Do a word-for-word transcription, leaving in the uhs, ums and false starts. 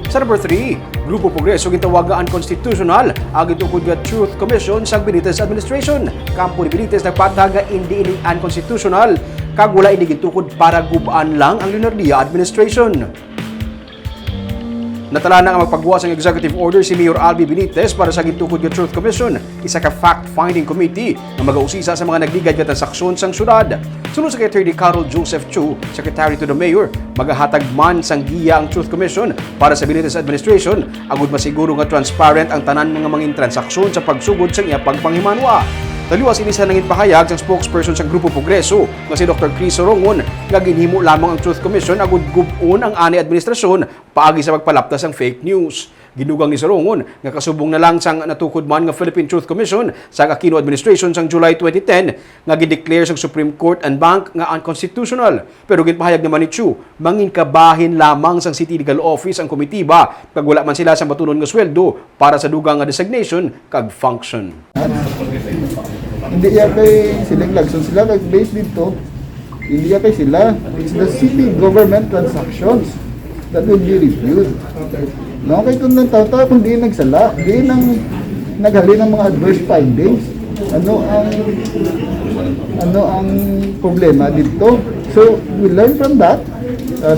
Sa number three, Grupo Progreso gintawag nga unconstitutional ang gitukod nga Truth Commission sa Benitez administration. Kampo ni Benitez nagpatag nga indi ini unconstitutional kag wala ini gintukod para gub-an lang ang Leonardia administration. Natalana nga magpagawa sang executive order si Mayor Albi Benitez para sa gintukod nga Truth Commission, isa ka fact-finding committee nga magausisa sa mga nagligad nga transaksyon sang syudad. Suno sa kay Attorney Carol Joseph Chu, Secretary to the Mayor, magahatag man sang giya ang Truth Commission para sa Benitez administration agud masiguro nga transparent ang tanan nga mga transaksyon sa pagsugod sang iya pagpanghimanwa. Taliwas ini sa nangin pahayag sang spokesperson sang Grupo Progreso nga si Doktor Chris Sorongon nga ginhimo lamang ang Truth Commission agud gub-on ang anay administrasyon paagi sa pagpalapta sang fake news. Ginugang ni Sorongon nga kasubong na lang sang natukod man nga Philippine Truth Commission sa Aquino administration sang July twenty ten nga gideclare sang Supreme Court en banc nga unconstitutional. Pero ginpahayag naman ni Chu, mangin kabahin lamang sang City Legal Office ang komitiba kag wala man sila sang batunon nga sweldo para sa dugang nga designation kag function. Hindi iya kay sila lagson sila kag based dito. Hindi iya kay sila. It's the city government transactions that will be reviewed. No, kay kung nang tawo-tawo kung di nagsala, di nang naghalin ang mga adverse findings, ano ang ano ang problema dito? So we learn from that. Uh,